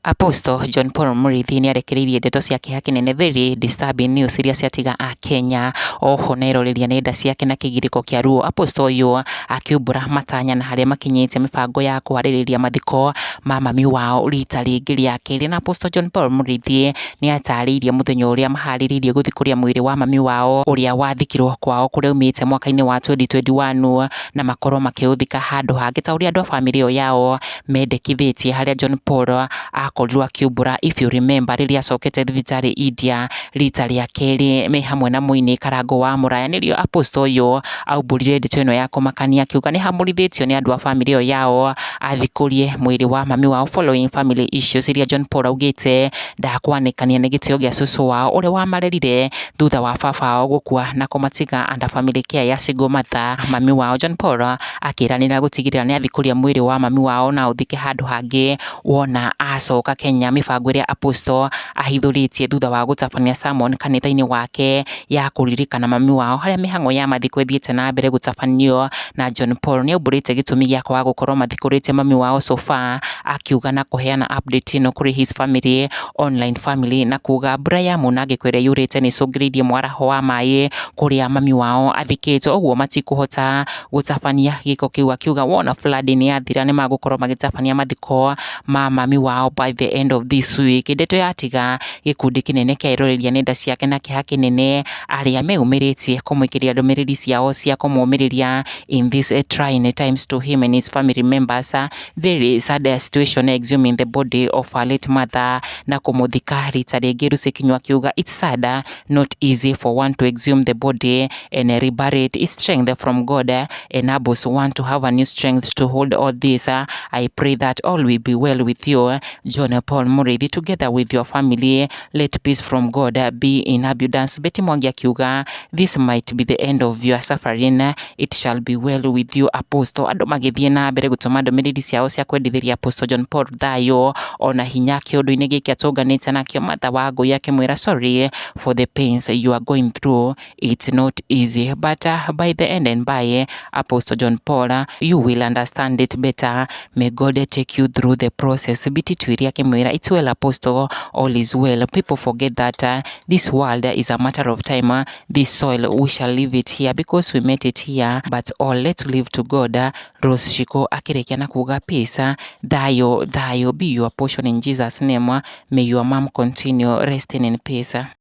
Apostle John Paul Mũrĩithi nĩarekereirie ndeto cia kĩeha kĩnene, very disturbing news iria ciatiga Akenya oho na eroreria nenda ciake na kĩgirĩko kĩa ruo. Apostle ũyũ akiumbũra matanya na harĩa makinyĩte mĩbango ya kũharĩrĩria mathiko ma mami wao rita rĩngĩ rĩa kerĩ. Na Apostle John Paul Mũrĩithi nĩatarĩirie mũthenya ũrĩa maharĩrĩirie gũthikũria mwĩrĩ wa mami wao ũrĩa wathikirwo kwao kũrĩa aumĩte mwaka-inĩ wa 2021, na makorwo makĩũthika handũ hangĩ ta ũrĩa andũ a bamĩrĩ ĩyo yao mendekithĩtie, harĩa John Paul akorirwo akiumbũra, if you remember, rĩrĩa acokete thibitarĩ India rita rĩa kerĩ me hamwe na mũini Karangũ wa Mũraya, nĩrĩo Apostle ũyũ aumbũrire ndeto ĩno ya kũmakania, akiuga nĩ hamũrithĩtio nĩ andũ a bamĩrĩ ĩyo yao athikũrie mwĩrĩ wa mami wao following family issues iria John Paul augĩte ndakwanĩkania nĩ gĩtĩo gĩa cũcũ wao ũrĩa wamarerire thutha wa baba wao gũkua na kũmatiga under family care ya single mother mami wao. John Paul akĩranĩra gũtigĩrĩra nĩ athikũria mwĩrĩ wa mami wao na ũthike handũ hangĩ wona acoka Kenya. Mĩbango ĩrĩa Apostle ahithũrĩtie thutha wa gũtabania sermon kanitha-inĩ wake ya kũririkana mami wao, harĩa mĩhang'o ya mathiko ĩthiĩte na mbere gũtabanio, na John Paul nĩ aumbũrĩte gĩtũmi gĩa kwaga gũkorwo mathikũrĩte mami wao so far, akiuga na kũheana update ĩno kũrĩ his family, online family, na kuga mbura ya munangĩko ĩrĩa yurĩte nĩ ĩcũngĩrĩirie mwaraho wa maĩ kũrĩa mami wao athikĩtwo, ũguo matikũhota gũtabania gĩko kĩu, akiuga wona flooding yathira nĩ magũkorwo magĩtabania mathiko ma mami wao by the end of this week. Ndeto yatiga gĩkundi kĩnene kĩa eroreria nenda ciake na kĩeha kĩnene, arĩa meyumĩrĩtie kũmũikĩria ndũmĩrĩri ciao cia kũmũmĩrĩria in this trying times to him and his family members. Very sad situation, exhuming the body of her late mother na kũmũthika rita rĩngĩ. Lucy Kinyua akiuga, "It's sad, not easy for one to exhume the body and rebury it. It's strength from God enables one to have a new strength to hold all this. I pray that all will be well with you, John Paul Mũrĩithi, together with your family. Let peace from God be in abundance." Betty Mwangi akiuga, "This might be the end of your suffering. It shall be well with you, Apostle." Andũ magĩthiĩ na mbere gũtũma ndũmĩrĩri ciao cia kwendithĩria Apostle John Paul thayũ ona hinya kĩũndũ-inĩ gĩkĩ atũnganĩte nakĩo. Martha Wangũi akĩmwĩra, "Sorry for the pains you are going through. It's not easy, but by the end and by, Apostle John Paul, you will understand it better. May God take you through the process." Biti Twiri akĩmwĩra, "It's well, Apostle, all is well. People forget that this world is a matter of time. This soil, we shall leave it here because we met it here, but all let's leave to God." Rose Shiko akĩrĩkia na kuga, "Peace, thayũ, thayũ be your portion in Jesus' name. May your mom continue resting in peace."